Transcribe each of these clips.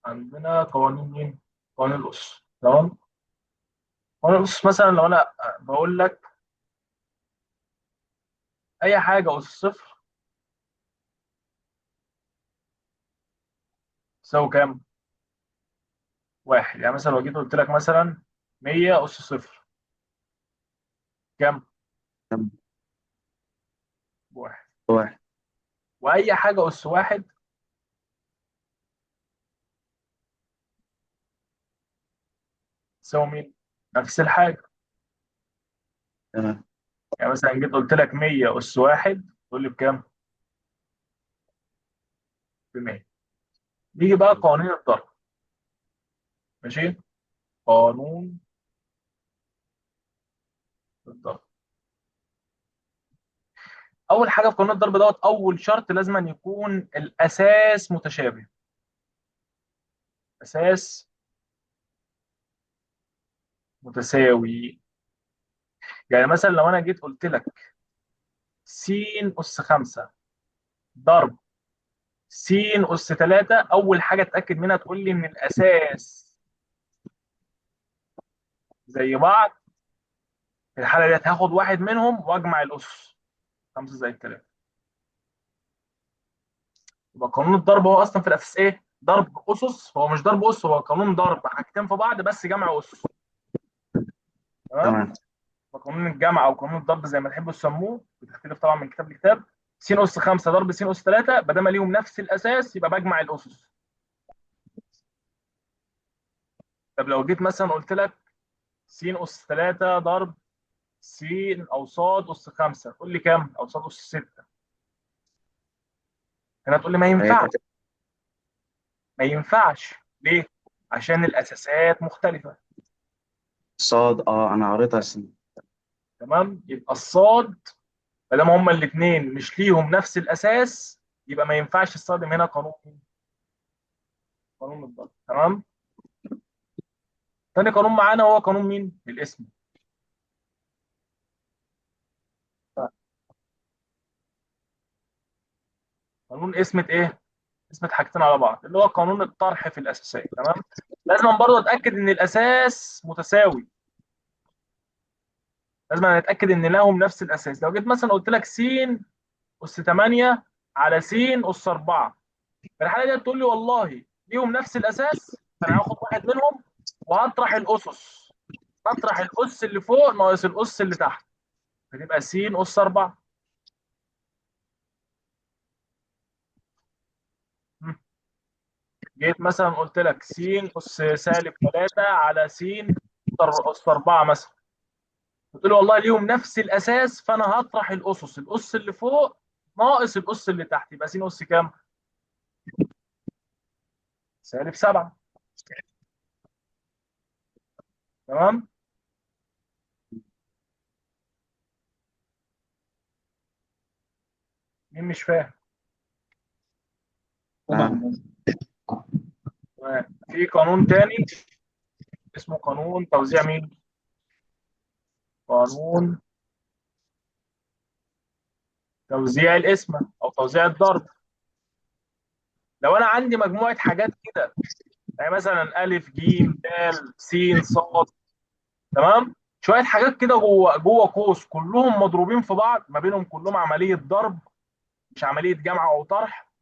عندنا قوانين مين؟ قوانين الأس. تمام. قوانين الأس مثلا لو أنا بقول لك أي حاجة أس صفر تساوي كام؟ واحد. يعني مثلا لو جيت قلت لك مثلا 100 أس صفر كام؟ تمام. واحد. واحد. وأي حاجة أس واحد تساوي مين؟ نفس الحاجة. تمام. يعني مثلا جيت قلت لك 100 أس واحد تقول لي بكام؟ ب 100. نيجي بقى قوانين الضرب. ماشي؟ قانون الضرب. اول حاجة في قانون الضرب دوت، اول شرط لازم أن يكون الاساس متشابه. اساس متساوي. يعني مثلا لو انا جيت قلت لك س اس 5 ضرب س اس 3، اول حاجة اتاكد منها تقول لي ان الاساس زي بعض. في الحالة ديت هاخد واحد منهم واجمع الاس، 5 زائد 3. يبقى قانون الضرب هو اصلا في الاساس ايه؟ ضرب اسس. هو مش ضرب اس، هو قانون ضرب حاجتين في بعض بس جمع اس. تمام. تمام. قانون الجمع او قانون الضرب زي ما تحبوا تسموه، بتختلف طبعا من كتاب لكتاب. س اس 5 ضرب س اس 3، ما دام ليهم نفس الاساس يبقى بجمع الاسس. طب لو جيت مثلا قلت لك س اس 3 ضرب س او ص اس 5، تقول لي كام؟ او ص اس 6. هنا تقول لي ما ينفعش. هيبقى ما ينفعش ليه؟ عشان الاساسات مختلفه. صاد. اه، انا قريتها سين. تمام. يبقى الصاد ما دام هما الاثنين مش ليهم نفس الاساس يبقى ما ينفعش استخدم هنا قانون، قانون الضرب. تمام. تاني قانون معانا هو قانون مين؟ الاسم. قانون اسمة ايه؟ اسمة حاجتين على بعض، اللي هو قانون الطرح في الاساسات. تمام. لازم برضه اتاكد ان الاساس متساوي، لازم اتاكد ان لهم نفس الاساس. لو جيت مثلا قلت لك س اس 8 على س اس 4، في الحالة دي تقول لي والله ليهم نفس الاساس، فانا هاخد واحد منهم وهطرح الاسس. هطرح الاس اللي فوق ناقص الاس اللي تحت، فتبقى س اس 4. جيت مثلا قلت لك س اس سالب 3 على س اس 4 مثلا، قلت له والله ليهم نفس الاساس، فانا هطرح الاسس، الاس اللي فوق ناقص الاس اللي تحت، يبقى س اس كام؟ سالب 7. تمام؟ مين مش فاهم؟ تمام. طبعا. تمام. في قانون تاني اسمه قانون توزيع مين؟ قانون توزيع القسمة او توزيع الضرب. لو انا عندي مجموعة حاجات كده، يعني مثلا الف ج د س ص، تمام، شوية حاجات كده جوه جوه قوس كلهم مضروبين في بعض، ما بينهم كلهم عملية ضرب، مش عملية جمع او طرح،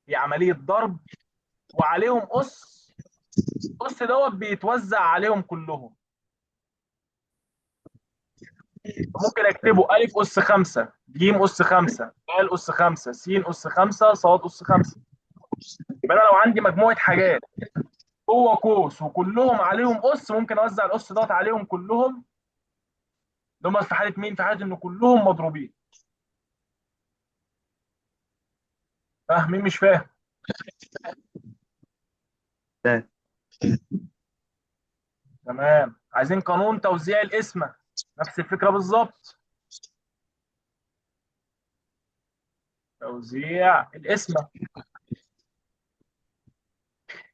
هي عملية ضرب، وعليهم اس، اس دوت بيتوزع عليهم كلهم. ممكن تمام. اكتبه الف اس 5 ج اس 5 د اس 5 س اس 5 ص اس 5. يبقى انا لو عندي مجموعة حاجات جوه قوس وكلهم عليهم اس، ممكن اوزع الاس دوت عليهم كلهم. دول في حاله مين؟ في حاله ان كلهم مضروبين. فاهمين مش فاهم؟ تمام. تمام. عايزين قانون توزيع القسمة، نفس الفكرة بالظبط. توزيع القسمة،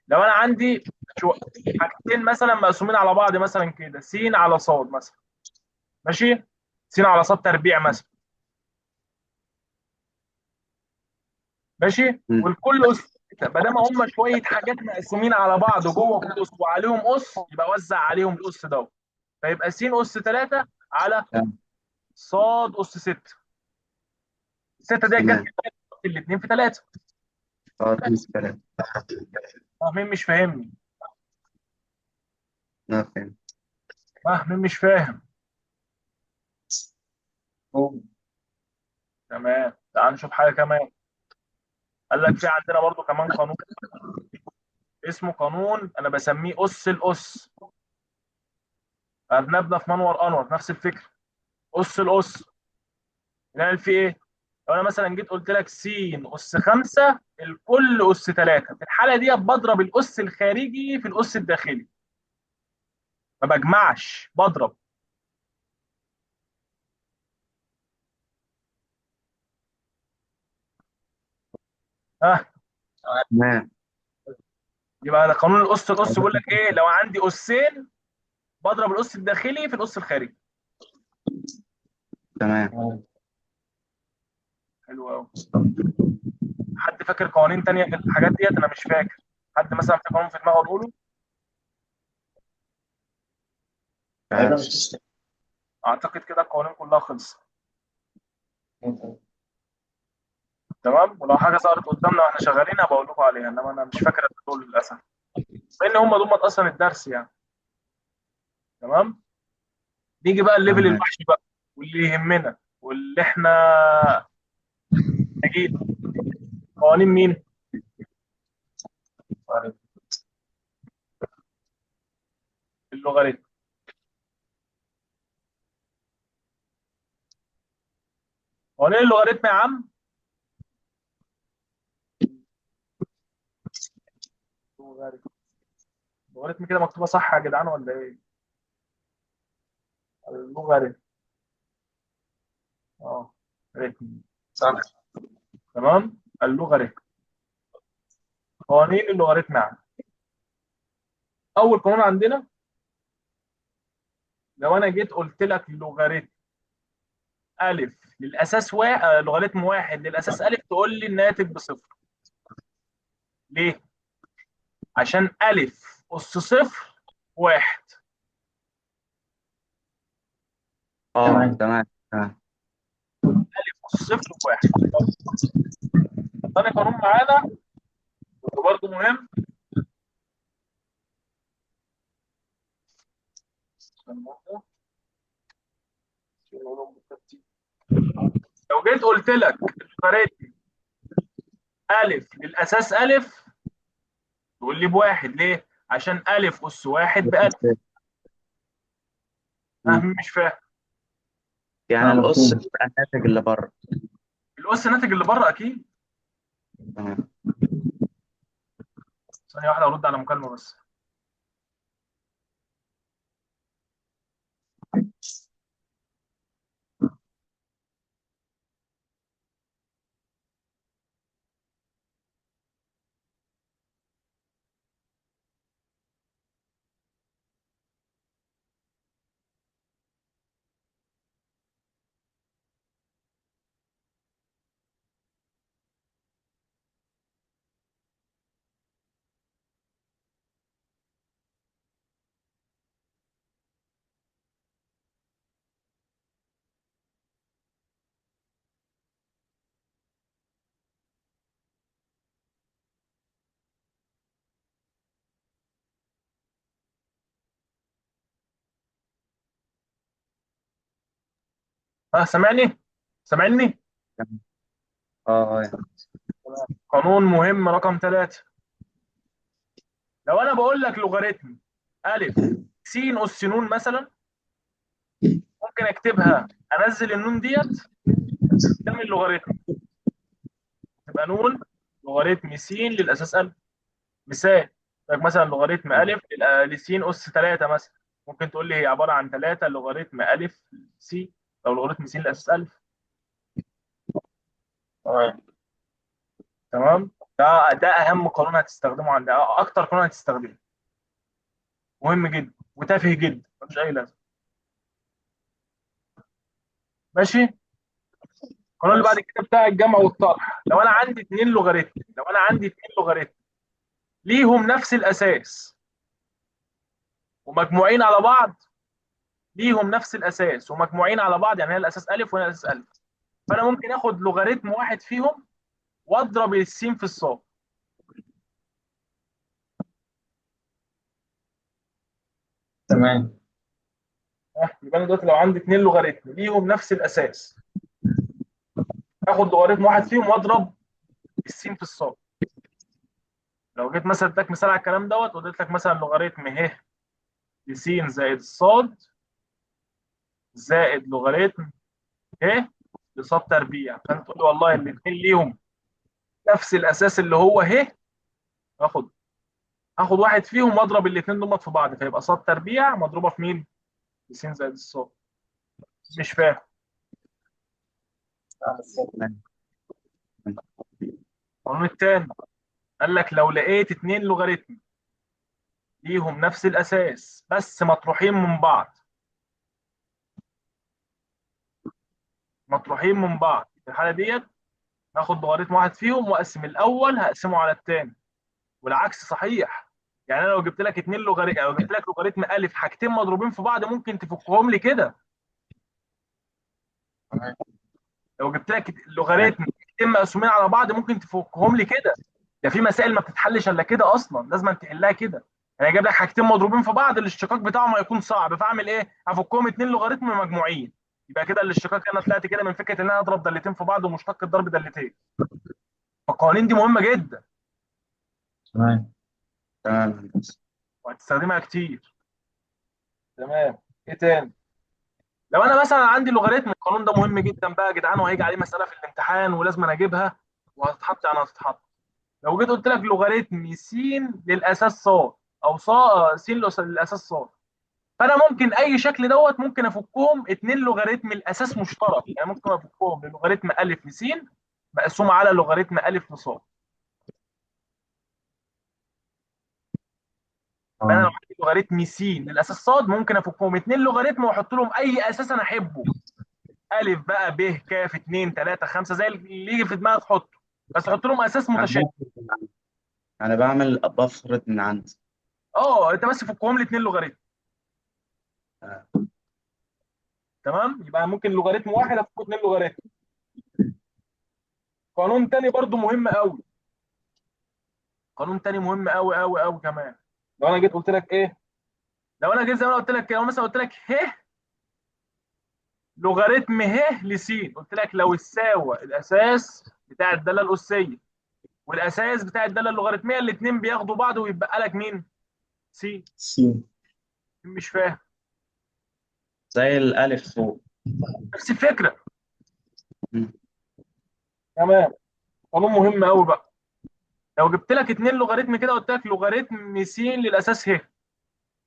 لو انا عندي شو حاجتين مثلا مقسومين على بعض، مثلا كده س على ص مثلا، ماشي، س على ص تربيع مثلا، ماشي، مم. والكل اس 6، ما دام هم شوية حاجات مقسومين على بعض جوه قوس وعليهم اس، يبقى وزع عليهم الاس دوت، فيبقى س اس 3 على تمام. ص اس 6. 6 دي جت تمام. الاثنين في 3. اه، اتنين في تلاتة. فاهمين مش فاهمني؟ لا، فاهم. فاهمين مش فاهم؟ تمام. تعال نشوف حاجة كمان. قال لك في عندنا برضو كمان قانون اسمه قانون، انا بسميه اس الاس. ارنبنا في منور انور نفس الفكرة، اس الاس. نعمل فيه ايه؟ لو انا مثلا جيت قلت لك س اس 5 الكل اس 3، في الحالة دي بضرب الاس الخارجي في الاس الداخلي، ما بجمعش، بضرب. ها، تمام. يبقى ده قانون الاس الاس، بيقول لك ايه؟ لو عندي اسين بضرب الاس الداخلي في الاس الخارجي. تمام. حلو قوي. حد فاكر قوانين تانية في الحاجات ديت؟ انا مش فاكر. حد مثلا في قانون في دماغه نقوله؟ عارف. اعتقد كده القوانين كلها خلصت. تمام، ولو حاجة ظهرت قدامنا واحنا شغالين هبقى اقول لكم عليها، انما انا مش فاكر دول للاسف، لان هم دول اصلا الدرس يعني. تمام. نيجي بقى ال level تمام. الوحش بقى، واللي يهمنا واللي احنا محتاجين. قوانين مين؟ اللوغاريتم. قوانين اللوغاريتم يا عم. اللوغاريتم، اللوغاريتم كده مكتوبة صح يا جدعان ولا ايه؟ اللوغاريتم، اه، ريتم. صح. تمام، اللوغاريتم. قوانين اللوغاريتم يا عم. اول قانون عندنا، لو انا جيت قلت لك لوغاريتم الف للاساس واحد، لوغاريتم واحد للاساس الف، تقول لي الناتج بصفر. ليه؟ عشان الف اس صفر واحد. اه، تمام. تمام. الف اس صفر واحد. طب تاني قانون معانا وده برضه مهم. استنى واحدة، عشان نقولهم بالترتيب. لو جيت قلت لك لوغاريتم الف للاساس الف، تقول لي بواحد. ليه؟ عشان الف اس واحد بالف. مم. فاهم مش فاهم؟ يعني القص بيبقى الناتج اللي بره. الاس الناتج اللي بره اكيد. تمام. ثانية واحدة ارد على مكالمة بس. ها، سامعني؟ سامعني؟ تمام. اه، اه. تمام. قانون مهم رقم 3، لو انا بقول لك لوغاريتم الف س اس ن مثلا، ممكن اكتبها انزل النون ديت قدام اللوغاريتم، تبقى نون لوغاريتم س للاساس الف. مثال، لك مثلا لوغاريتم تمام. الف لس اس 3 مثلا، ممكن تقول لي هي عبارة عن 3 لوغاريتم الف س، او لوغاريتم س للاساس الف. تمام. ده اهم قانون هتستخدمه عندك، اكتر قانون هتستخدمه، مهم جدا وتافه جدا ملوش اي لازمه. ماشي. القانون اللي بعد بس. كده بتاع الجمع والطرح. لو انا عندي اتنين لوغاريتم، لو انا عندي اتنين لوغاريتم ليهم نفس الاساس ومجموعين على بعض، ليهم نفس الاساس ومجموعين على بعض، يعني هنا الاساس الف وهنا الاساس الف، فانا ممكن اخد لوغاريتم واحد فيهم واضرب السين في الصاد. تمام. يبقى انا دلوقتي لو عندي اتنين لوغاريتم ليهم نفس الاساس، اخد لوغاريتم واحد فيهم واضرب السين في الصاد. لو جيت مثلا اديتك مثال على الكلام دوت، واديت لك مثلا لوغاريتم ه لس زائد الصاد زائد لوغاريتم ه لصاد تربيع، فانت تقول لي والله الاثنين ليهم نفس الاساس اللي هو ه، اخد هاخد واحد فيهم واضرب الاثنين دول في بعض، فيبقى صاد تربيع مضروبة في مين؟ في س زائد الصاد. مش فاهم. تمام. القانون الثاني قال لك لو لقيت اثنين لوغاريتم ليهم نفس الاساس بس مطروحين من بعض، مطروحين من بعض، في الحالة ديت هاخد لوغاريتم واحد فيهم واقسم الاول هقسمه على الثاني، والعكس صحيح. يعني انا لو جبت لك اتنين لوغاريتم، لو جبت لك لوغاريتم الف حاجتين مضروبين في بعض ممكن تفكهم لي كده. تمام. لو جبت لك لوغاريتم حاجتين مقسومين على بعض ممكن تفكهم لي كده. ده في مسائل ما بتتحلش الا كده اصلا، لازم تحلها كده. انا جايب لك حاجتين مضروبين في بعض الاشتقاق بتاعهم هيكون صعب، فاعمل ايه؟ هفكهم اتنين لوغاريتم مجموعين. يبقى كده الاشتقاق انا طلعت كده من فكرة ان انا اضرب دالتين في بعض ومشتق الضرب دالتين. فالقوانين دي مهمة جدا تمام. تمام هندسة. وهتستخدمها كتير. تمام. ايه تاني؟ لو انا مثلا عندي لوغاريتم، القانون ده مهم جدا بقى يا جدعان، وهيجي عليه مسالة في الامتحان ولازم انا اجيبها، وهتتحط يعني هتتحط. لو جيت قلت لك لوغاريتم س للاساس ص، او ص س للاساس ص، فانا ممكن اي شكل دوت ممكن افكهم اتنين لوغاريتم الاساس مشترك، يعني ممكن افكهم للوغاريتم الف لس مقسوم على لوغاريتم الف لص. يبقى انا لو تمام. عندي لوغاريتم س للاساس ص ممكن افكهم اتنين لوغاريتم واحط لهم اي اساس انا احبه، الف بقى ب ك 2 3 5 زي اللي يجي في دماغك حطه، بس حط لهم اساس أنا متشابه. أنا بعمل بفرض من عندي. اه انت بس فكهم لي اتنين لوغاريتم. آه. تمام، يبقى ممكن لوغاريتم واحد افكه اتنين لوغاريتم. قانون تاني برضو مهم قوي، قانون تاني مهم قوي قوي قوي كمان. لو انا جيت قلت لك ايه، لو انا جيت زي ما انا قلت لك كده، لو مثلا قلت لك ه لوغاريتم ه لس، قلت لك لو الساوى الاساس بتاع الدالة الاسيه والاساس بتاع الدالة اللوغاريتميه الاثنين بياخدوا بعض ويبقى لك مين؟ س. سين. مش فاهم. زي الألف فوق. نفس الفكرة. مم. تمام. قانون مهم قوي بقى، لو جبت لك اتنين لوغاريتم كده قلت لك لوغاريتم س للاساس ه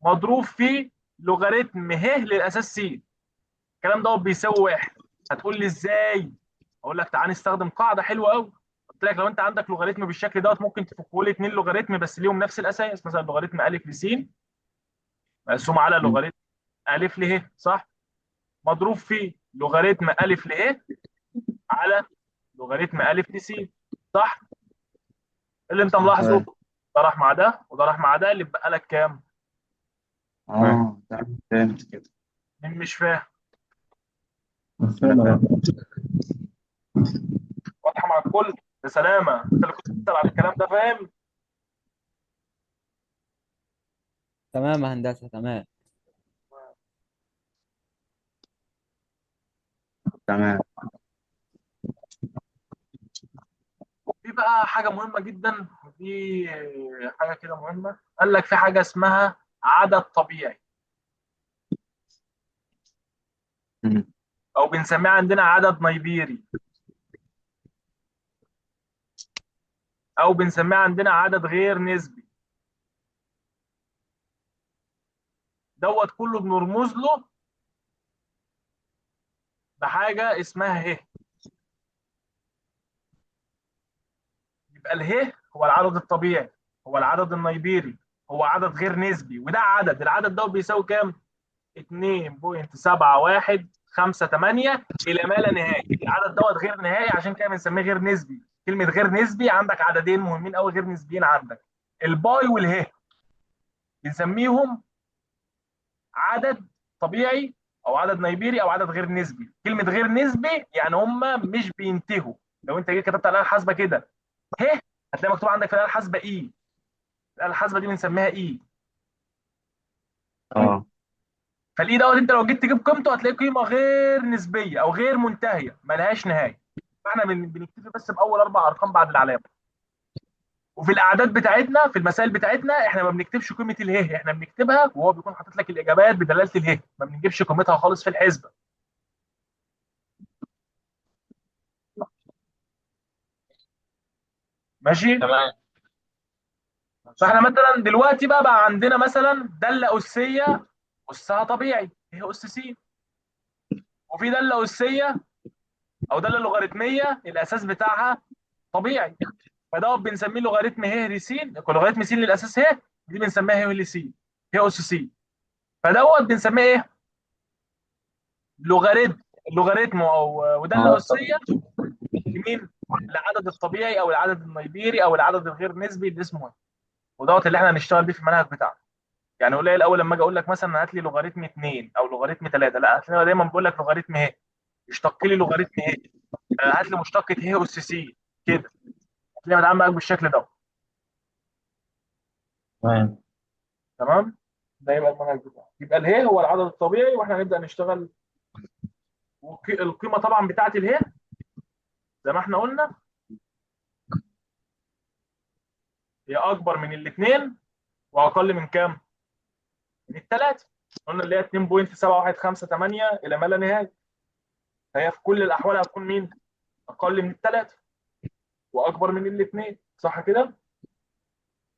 مضروب في لوغاريتم ه للاساس س، الكلام ده بيساوي واحد. هتقول لي ازاي؟ اقول لك تعالى نستخدم قاعدة حلوة قوي. قلت لك لو انت عندك لوغاريتم بالشكل دوت ممكن تفكه لي اتنين لوغاريتم بس ليهم نفس الاساس، مثلا لوغاريتم الف لس مقسوم على مم. لوغاريتم الف له، صح؟ مضروب في لوغاريتم الف له على لوغاريتم الف لس، صح؟ اللي انت ملاحظة تمام. ده راح مع ده وده راح مع ده، اللي بقى لك كام؟ تمام. اه تمام، فهمت كده. مين مش فاهم؟ أنا مفهوم فاهم. أهو. واضحة مع الكل؟ يا سلامه، انت اللي كنت بتسال على الكلام ده فاهم؟ تمام يا هندسة، تمام. تمام. في بقى حاجة مهمة جدا، في حاجة كده مهمة، قال لك في حاجة اسمها عدد طبيعي، مم. او بنسميها عندنا عدد نيبيري، او بنسميها عندنا عدد غير نسبي. دوت كله بنرمز له بحاجة اسمها ه. يبقى اله هو العدد الطبيعي، هو العدد النيبيري، هو عدد غير نسبي، وده عدد، العدد ده بيساوي كام؟ 2.71 5 8 الى ما لا نهاية. العدد دوت غير نهائي، عشان كده بنسميه غير نسبي. كلمة غير نسبي عندك عددين مهمين قوي غير نسبيين، عندك الباي والهي، بنسميهم عدد طبيعي او عدد نيبيري او عدد غير نسبي. كلمة غير نسبي يعني هم مش بينتهوا. لو انت جيت كتبت على الاله الحاسبة كده ه، هتلاقي مكتوب عندك في الاله الحاسبة e. الاله الحاسبة دي بنسميها e. اه. فال e دوت انت لو جيت تجيب قيمته هتلاقي قيمة غير نسبيه او غير منتهية، ملهاش نهاية. فاحنا بنكتفي بس باول اربع ارقام بعد العلامة. وفي الاعداد بتاعتنا في المسائل بتاعتنا احنا ما بنكتبش قيمة اله، احنا بنكتبها وهو بيكون حاطط لك الاجابات بدلالة اله، ما بنجيبش قيمتها خالص في الحسبة. ماشي؟ تمام. فاحنا مثلا دلوقتي بقى عندنا مثلا داله اسيه اسها طبيعي هي اس س، وفي داله اسيه او داله لوغاريتميه الاساس بتاعها طبيعي، فده بنسميه لوغاريتم ه ل س، لوغاريتم س للاساس ه، دي بنسميها ه ل س، ه اس س. فدوت بنسميه ايه؟ لوغاريتم، لوغاريتم او وداله اه. اسيه لمين؟ العدد الطبيعي او العدد النيبيري او العدد الغير نسبي اللي اسمه ايه، ودوت اللي احنا هنشتغل بيه في المنهج بتاعنا. يعني قليل الاول لما اجي اقول لك مثلا هات لي لوغاريتم 2 او لوغاريتم 3، لا هتلاقي دايما بقول لك لوغاريتم ه، اشتق لي لوغاريتم ه، هات لي مشتقة ه اس س كده، هتلاقي بتعامل معاك بالشكل ده. تمام. تمام؟ ده يبقى المنهج بتاعنا. يبقى اله هو العدد الطبيعي، واحنا هنبدا نشتغل. القيمة طبعا بتاعت اله زي ما احنا قلنا هي اكبر من الاثنين واقل من كام؟ من الثلاثة. قلنا اللي هي 2.7158 الى ما لا نهاية، فهي في كل الاحوال هتكون مين؟ اقل من الثلاثة واكبر من الاثنين، صح كده؟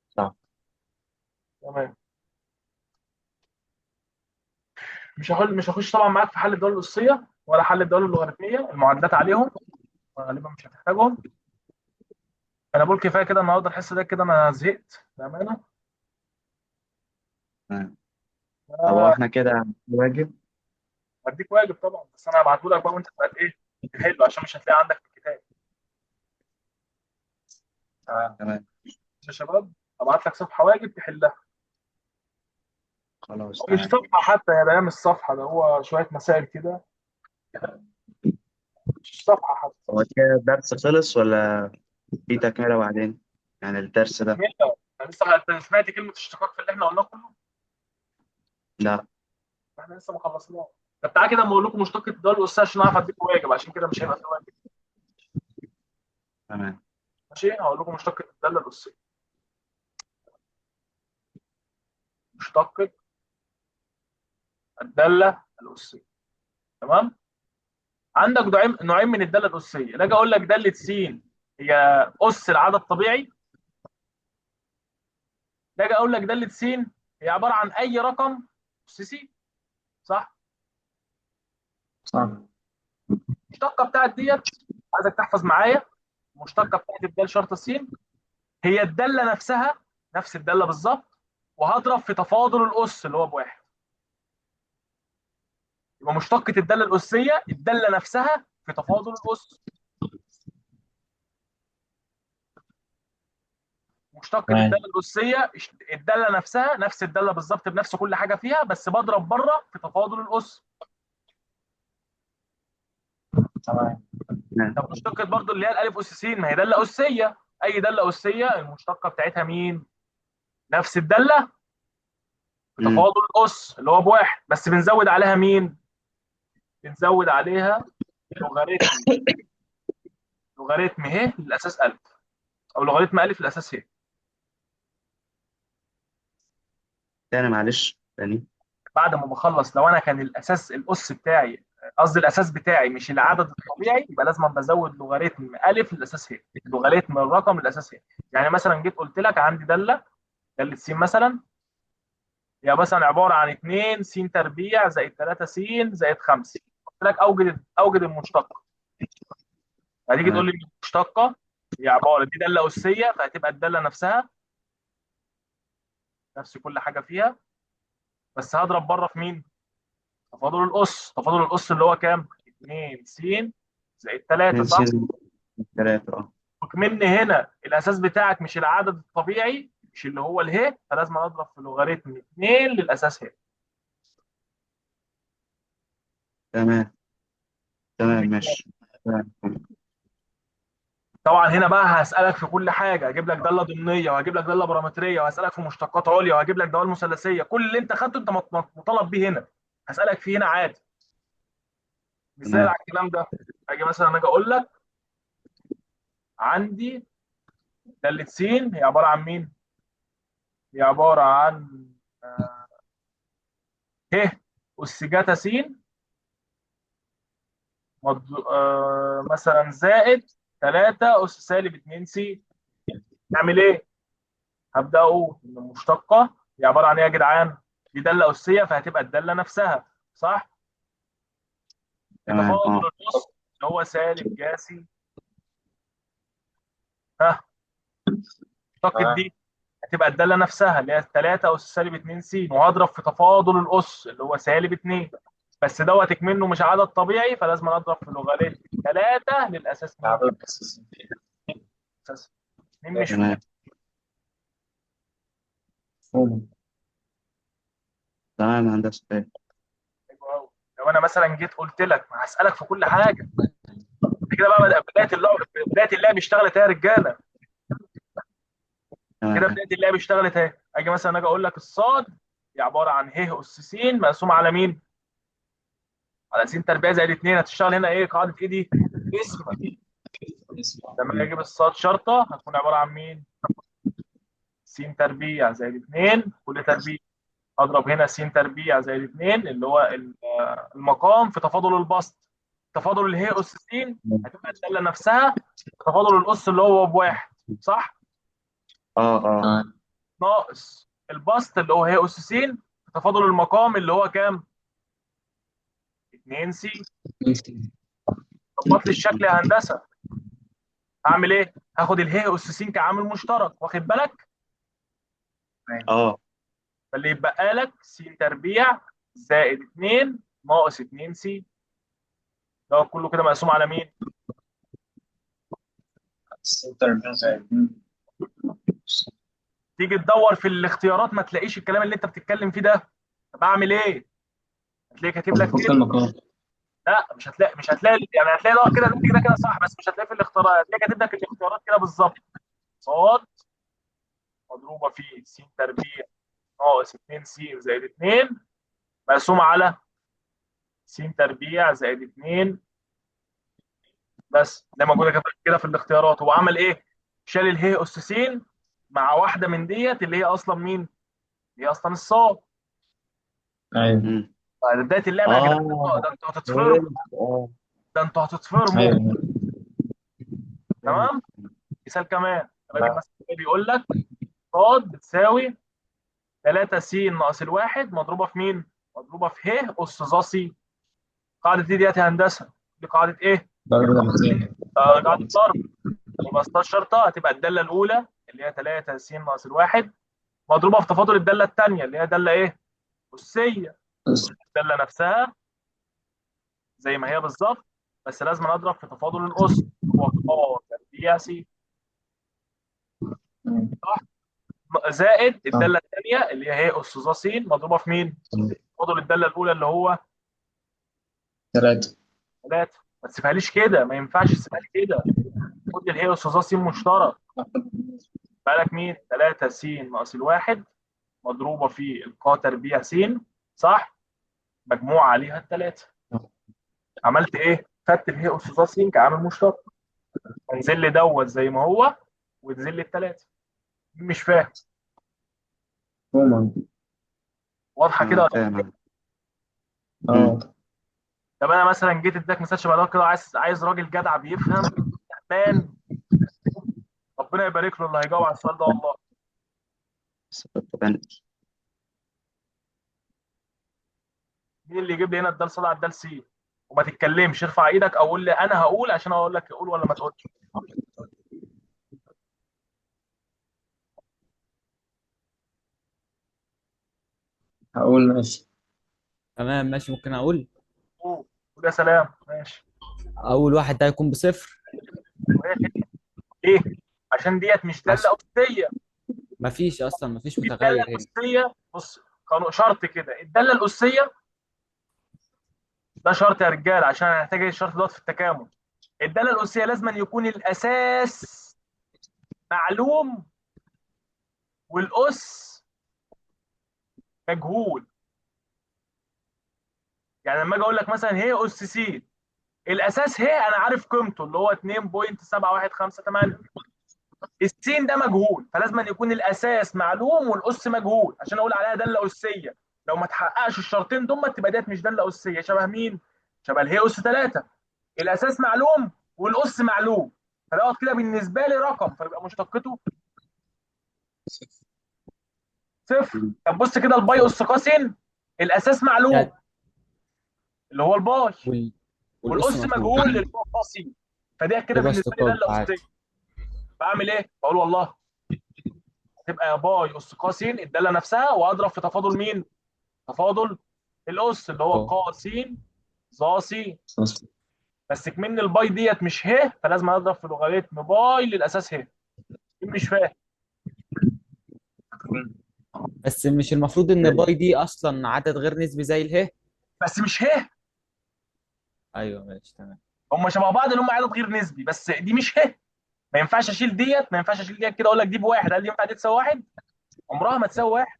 صح. تمام. مش هخش طبعا معاك في حل الدول الاسيه ولا حل الدول اللوغاريتميه، المعادلات عليهم غالبا مش هتحتاجهم. انا بقول كفاية كده النهارده، الحصة ده كده انا زهقت بامانه. تمام. طب هو احنا كده واجب؟ هديك واجب طبعا، بس انا هبعته لك بقى وانت تبقى ايه تحله، عشان مش هتلاقي عندك في الكتاب. تمام. تمام. يا شباب هبعت لك صفحة واجب تحلها. خلاص مش تمام. صفحة حتى يا بيان، مش صفحة، ده هو شوية مسائل كده، مش صفحة حتى. هو كده الدرس خلص ولا في تكملة بعدين؟ يعني الدرس ده. تكملة. انا لسه، انت سمعت كلمة اشتقاق في اللي احنا قلناه كله؟ لا. احنا لسه ما خلصناه. طب تعالى كده اما اقول لكم مشتقة الدول الاسيه عشان اعرف اديكم واجب، عشان كده مش هيبقى في واجب. تمام. ماشي، هقول لكم مشتقة الدالة الاسيه. مشتقة الدالة الاسيه، تمام؟ عندك نوعين من الدالة الاسيه. لا اجي اقول لك داله س هي اس العدد الطبيعي، لا اجي اقول لك داله س هي عبارة عن اي رقم اس س، صح؟ صح. المشتقه بتاعت ديت عايزك تحفظ معايا، المشتقه بتاعت الدال شرط س هي الدالة نفسها، نفس الدالة بالظبط، وهضرب في تفاضل الاس اللي هو بواحد. يبقى مشتقة الدالة الاسيه الدالة نفسها في تفاضل الاس. مشتقة تمام. الدالة الاسيه الدالة نفسها، نفس الدالة بالظبط بنفس كل حاجة فيها، بس بضرب بره في تفاضل الاس. تمام. تمام. طب مشتقة برضو اللي هي الالف اس س، ما هي داله اسيه، اي داله اسيه المشتقه بتاعتها مين؟ نفس الدالة في تفاضل الاس اللي هو بواحد، بس بنزود عليها مين؟ بنزود عليها لوغاريتم ه للاساس الف، او لوغاريتم الف للاساس ه. تاني معلش تاني. بعد ما بخلص لو انا كان الاساس الاس بتاعي، قصدي الاساس بتاعي مش العدد الطبيعي، يبقى لازم بزود لوغاريتم الف للاساس ه، لوغاريتم الرقم للاساس ه. يعني مثلا جيت قلت لك عندي داله، داله س مثلا، هي مثلا عبارة عن 2 س تربيع زائد 3 س زائد 5، قلت لك اوجد المشتقه. هتيجي تقول لي المشتقه هي عبارة دي داله اسيه، فهتبقى الدالة نفسها نفس كل حاجة فيها، بس هضرب بره في مين؟ تفاضل الاس، تفاضل الاس اللي هو كام؟ 2 س زائد 3، اتنين صح؟ سين تلاتة اه. وكمان هنا الاساس بتاعك مش العدد الطبيعي، مش اللي هو اله، فلازم اضرب في لوغاريتم 2 للاساس هنا. تمام. مين تمام مش فاهم؟ ماشي. تمام. طبعا هنا بقى هسالك في كل حاجه، هجيب لك داله ضمنيه، وهجيب لك داله بارامتريه، وهسالك في مشتقات عليا، وهجيب لك دوال مثلثيه. كل اللي انت خدته انت مطالب بيه هنا، هسالك فيه هنا عادي. مثال تمام. على الكلام ده، اجي مثلا اجي اقول لك عندي داله س هي عبارة عن مين؟ هي عبارة عن آه، ه اس جتا س مثلا زائد 3 اس سالب 2 س. نعمل ايه؟ هبدا اقول ان المشتقه هي عبارة عن ايه يا جدعان؟ دي داله اسيه، فهتبقى الدالة نفسها، صح؟ تمام بتفاضل اه. النص اللي هو سالب جاسي، ها، مشتقة تمام. دي هتبقى الدالة نفسها اللي هي 3 اس سالب 2 س، وهضرب في تفاضل الاس اللي هو سالب 2، بس دوت منه مش عدد طبيعي، فلازم اضرب في لوغاريتم 3 للاساس مين؟ العدد الأساسي. اساس 2. مش فاهم؟ تمام. مفهوم. تمام يا هندسة فاهم. حلو أوي. لو انا مثلا جيت قلت لك، ما هسالك في كل حاجة، انت كده بقى بداية اللعب، بداية اللعب اشتغلت اهي يا رجاله. كده تمام. بداية اللعب اشتغلت اهي. اجي مثلا اجي اقول لك الصاد هي عبارة عن ه اس س مقسوم على مين؟ على س تربيع زائد 2. هتشتغل هنا ايه؟ قاعدة ايه دي؟ اسم. اسمع. لما اجي اجيب الصاد شرطه هتكون عبارة عن مين؟ س تربيع زائد 2 كل تربيع، اضرب هنا س تربيع زائد 2 اللي هو المقام في تفاضل البسط، تفاضل اله اس س هتبقى الدالة نفسها، تفاضل الاس اللي هو بواحد، صح؟ اه اه. تمام. ناقص البسط اللي هو هي اس س تفاضل المقام اللي هو كام؟ 2 س. ظبط لي الشكل يا هندسة. هعمل ايه؟ هاخد اله اس س كعامل مشترك، واخد بالك؟ تمام. اه. فاللي يتبقى لك س تربيع زائد 2 ناقص 2 س، ده كله كده مقسوم على مين؟ ستة أربعين زائد اتنين. تيجي تدور في الاختيارات ما تلاقيش الكلام اللي انت بتتكلم فيه ده. طب اعمل ايه؟ هتلاقي كاتب لك طب كده. المقام. لا مش هتلاقي، مش هتلاقي، يعني هتلاقي ده كده، ده كده كده صح، بس مش هتلاقي في الاختيارات. هتلاقي كاتب لك الاختيارات كده بالظبط: صاد مضروبة في س تربيع ناقص 2 س زائد 2 مقسومة على س تربيع زائد 2، بس ده موجودة كده كده في الاختيارات. هو عمل ايه؟ شال اله اس س مع واحدة من ديت اللي هي اصلا مين؟ اللي هي اصلا الصاد. أيوه. مم. بداية اللعبة يا جدعان، اه ده انتوا هتتفرموا، فهمت اه. ده انتوا هتتفرموا. أيوه. فهمت. تمام؟ مثال كمان، الراجل تمام. مثلا بيقول لك صاد بتساوي 3 س ناقص الواحد مضروبة في مين؟ مضروبة في ه اس ظ س. قاعدة دي ديت يا هندسة، دي قاعدة ايه؟ ضرب مرتين. قاعدة ضرب. يبقى 16 شرطه هتبقى الدالة الاولى اللي هي 3 س ناقص الواحد مضروبة في تفاضل الدالة الثانية اللي هي داله ايه؟ اسيه. الدالة نفسها زي ما هي بالظبط، بس لازم اضرب في تفاضل الاس هو ق تربيع س، صح؟ زائد صح. الدالة الثانية اللي هي اس ظ س مضروبة في مين؟ تفاضل الدالة الاولى اللي هو ثلاثة. 3. ما تسيبهاليش كده، ما ينفعش تسيبها لي كده. خد الهي اس ظ س مشترك، بالك مين؟ 3 س ناقص الواحد مضروبة في القا تربيع س، صح؟ مجموع عليها الثلاثة. عملت ايه؟ خدت الهي اس ظ س كعامل مشترك، انزل لي دوت زي ما هو وانزل لي الثلاثة. مش فاهم؟ مفهوم. واضحة كده تمام ولا؟ فاهم. مم. اه. طب انا مثلا جيت اداك مثال شبه ده كده، عايز راجل جدع بيفهم فهمان، ربنا يبارك له اللي هيجاوب على السؤال ده والله. بس طبعا. مين اللي يجيب لي هنا الدال صاد على الدال سي؟ وما تتكلمش، ارفع ايدك او قول لي انا هقول عشان اقول لك قول ولا ما تقولش. هقول ماشي. تمام ماشي، ممكن اقول. قول. قول يا سلام، ماشي. اول واحد ده هيكون بصفر. وهي كده. ليه؟ عشان ديت مش داله عشان اسيه. مفيش اصلا، مفيش الدالة متغير هنا. الاسيه، بص، قانون شرط كده، الدالة الاسيه، ده شرط يا رجال عشان هنحتاج الشرط دوت في التكامل. الدالة الاسيه لازم أن يكون الاساس معلوم والاس مجهول. يعني لما اجي اقول لك مثلا هي اس س، الاساس هي انا عارف قيمته اللي هو 2.7158، السين ده مجهول، فلازم أن يكون الاساس معلوم والاس مجهول عشان اقول عليها داله اسيه. لو ما تحققش الشرطين دول تبقى ديت مش داله اسيه. شبه مين؟ شبه الهي اس 3، الاساس معلوم والاس معلوم، فدوت كده بالنسبة لي رقم، فيبقى مشتقته صفر. مم. طب بص كده الباي اس ق س، الاساس معلوم يعني اللي هو الباي، وال... والاس والاس مجهول. مجهول اللي هو ق س، فده كده يبقى بالنسبة لي اشتقاق داله عادي. اسيه. بعمل ايه؟ بقول والله هتبقى باي اس ق س الدالة نفسها، واضرب في تفاضل مين؟ تفاضل الاس اللي هو ق. ق س ظ س. بس كمان الباي ديت مش ه، فلازم اضرب في لوغاريتم باي للاساس ه. مين مش فاهم؟ بس مش المفروض ان باي دي اصلا عدد غير نسبي زي اله؟ بس مش ه. ايوه ماشي تمام. هم شبه بعض اللي هم عدد غير نسبي، بس دي مش ه. ما ينفعش اشيل ديت، ما ينفعش اشيل ديت كده اقول لك دي بواحد، هل ينفع دي تساوي واحد؟ عمرها ما تساوي واحد،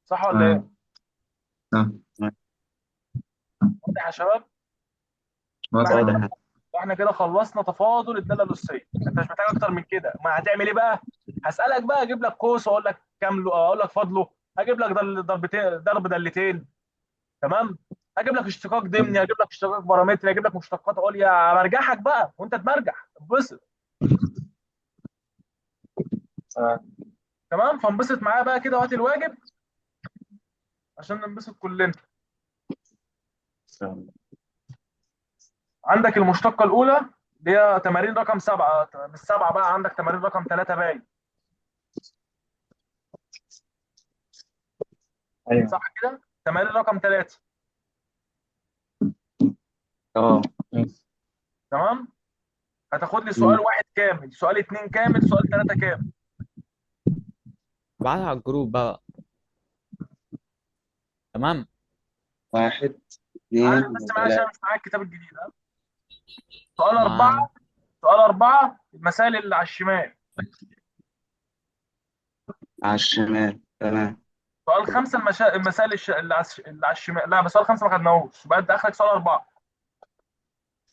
صح ولا ايه؟ تمام. تمام. تمام. واضح يا شباب؟ يبقى احنا واضح. كده، واضح. احنا كده خلصنا تفاضل الدالة الاسيه، انت مش محتاج اكتر من كده. ما هتعمل ايه بقى؟ هسالك بقى، اجيب لك قوس واقول لك كام، اقول لك فاضلة، هجيب لك ضربتين، ضرب دالتين، تمام، هجيب لك اشتقاق ضمني، هجيب لك اشتقاق بارامتري، هجيب لك مشتقات عليا، مرجحك بقى وانت تمرجح انبسط. تمام. تمام، فانبسط معايا بقى كده وقت الواجب عشان ننبسط كلنا. تمام. عندك المشتقه الاولى اللي هي تمارين رقم 7، بالسبعه بقى عندك تمارين رقم 3 باين. ايوه. صح كده؟ تمارين رقم 3. اه. ماشي. تمام؟ هتاخد لي سؤال مم. واحد كامل، سؤال اتنين كامل، سؤال 3 كامل. ابعتها على الجروب بقى. تمام. واحد، علم اثنين، بس معايا عشان وثلاثة. مش معايا الكتاب الجديد، ها؟ سؤال 4، مع. سؤال 4 المسائل اللي على الشمال. على الشمال، تمام. سؤال 5 المسائل اللي على الشمال، لا بس سؤال 5 ما خدناهوش، يبقى انت اخرك سؤال 4.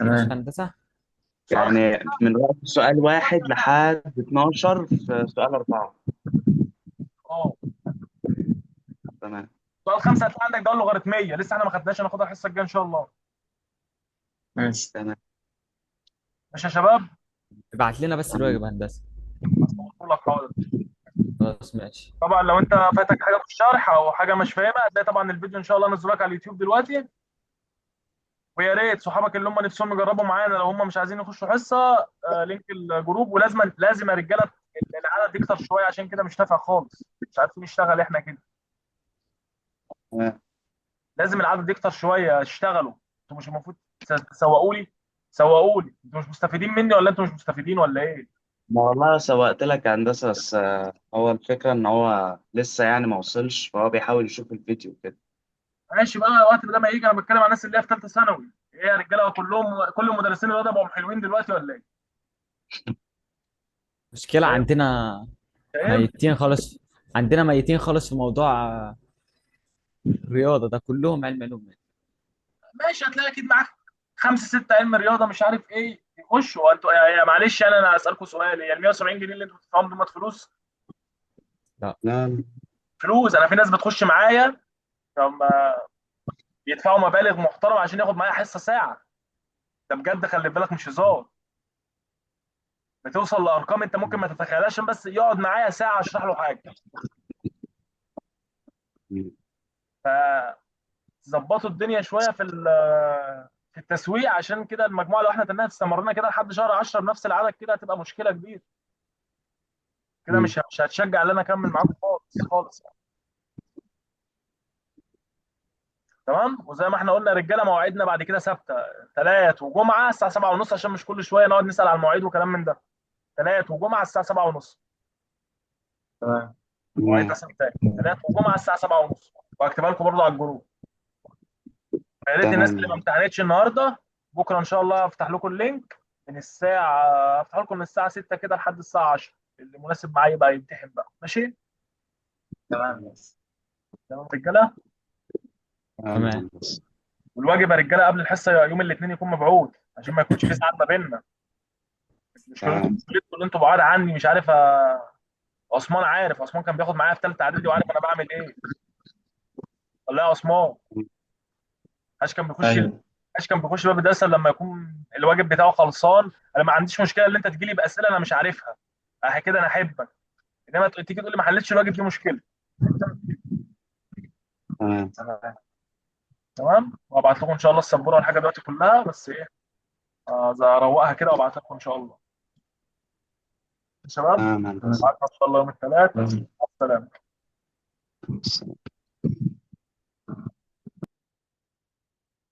ماشي تمام. هندسة. سؤال يعني من وقت سؤال واحد لحد 12 في سؤال أربعة. اه تمام. سؤال 5 هتلاقي عندك دوال لوغاريتميه لسه احنا ما خدناش، هناخدها الحصة الجاية ان شاء الله. ماشي. تمام. ماشي يا شباب. ابعت لنا بس تمام. الواجب يا هندسة. هصور لك، حاضر. خلاص ماشي. طبعا لو انت فاتك حاجة في الشرح او حاجة مش فاهمها هتلاقي طبعا الفيديو ان شاء الله نزله لك على اليوتيوب دلوقتي. ويا ريت صحابك اللي هم نفسهم يجربوا معانا لو هم مش عايزين يخشوا حصة، link الجروب. ولازم لازم يا رجاله العدد يكتر شوية عشان كده مش نافع خالص، مش عارفين نشتغل احنا كده. تمام. لازم العدد يكتر شويه، اشتغلوا. انتوا مش المفروض تسوقوا لي؟ سوقوا لي، انتوا مش مستفيدين مني ولا انتوا مش مستفيدين ولا ايه؟ ما والله سوقت لك يا هندسة، بس هو الفكرة إن هو لسه يعني ما وصلش، فهو بيحاول يشوف الفيديو كده. ماشي بقى وقت ده ما يجي. انا بتكلم عن الناس اللي هي في ثالثة ثانوي. ايه يا رجاله، كلهم كل المدرسين الرياضة بقوا حلوين دلوقتي ولا ايه؟ مشكلة شايف؟ عندنا شايف؟ ميتين خالص. عندنا ميتين خالص في موضوع الرياضة ده، كلهم علم علوم. ماشي، هتلاقي اكيد معاك خمسة ستة علم رياضة مش عارف ايه يخشوا. انتوا معلش انا اسالكم سؤال، هي ال 170 جنيه اللي انتوا بتدفعوهم دول فلوس؟ لا. لا. فلوس. انا في ناس بتخش معايا لما بيدفعوا مبالغ محترمه عشان ياخد معايا حصة ساعة. ده بجد، خلي بالك مش هزار. بتوصل لارقام انت ممكن ما تتخيلهاش عشان بس يقعد معايا ساعة اشرح له حاجة. مم. فظبطوا الدنيا شوية في في التسويق، عشان كده المجموعة لو احنا تنها استمرنا كده لحد شهر 10 بنفس العدد كده هتبقى مشكلة كبيرة. كده مم. مش هتشجع ان انا اكمل معاكم خالص خالص يعني. تمام. وزي ما احنا قلنا يا رجاله، مواعيدنا بعد كده ثابته، ثلاث وجمعه الساعة 7:30، عشان مش كل شوية نقعد نسال على المواعيد وكلام من ده. ثلاث وجمعه الساعة 7:30، تمام. مواعيدنا تمام. ثابته، ثلاث وجمعه الساعة 7:30. وهكتبها لكم برضه على ال group. يا ريت الناس تمام اللي يا ما هندسة. امتحنتش النهارده، بكره ان شاء الله هفتح لكم ال link من الساعه، هفتح لكم من الساعة 6 كده لحد الساعة 10، اللي مناسب معايا يبقى يمتحن بقى. ماشي؟ تمام ماشي. تمام يا رجاله. تمام يا تمام. هندسة. والواجب يا رجاله قبل الحصة يوم الاثنين يكون مبعوث، عشان ما يكونش في زعل ما بيننا. مشكلتكم تمام. مشكلتكم ان انتوا بعاد عني، مش عارف عثمان عارف، عثمان كان بياخد معايا في ثالثة اعدادي وعارف انا بعمل ايه. والله يا عثمان، هاش كان بيخش، ايوه. هاش كان بيخش باب الدرس لما يكون الواجب بتاعه خلصان. انا ما عنديش مشكلة ان انت تجيلي باسئلة انا مش عارفها، اه كده انا احبك، انما تيجي تقول لي ما حلتش الواجب دي مشكله. تمام. تمام. تمام. وابعت لكم ان شاء الله السبوره والحاجة دلوقتي كلها، بس ايه، اروقها كده وابعتها لكم ان شاء الله. يا شباب، تمام يا هندسة. بعتها ان شاء الله يوم الثلاث. تمام. مع السلامه. السلام.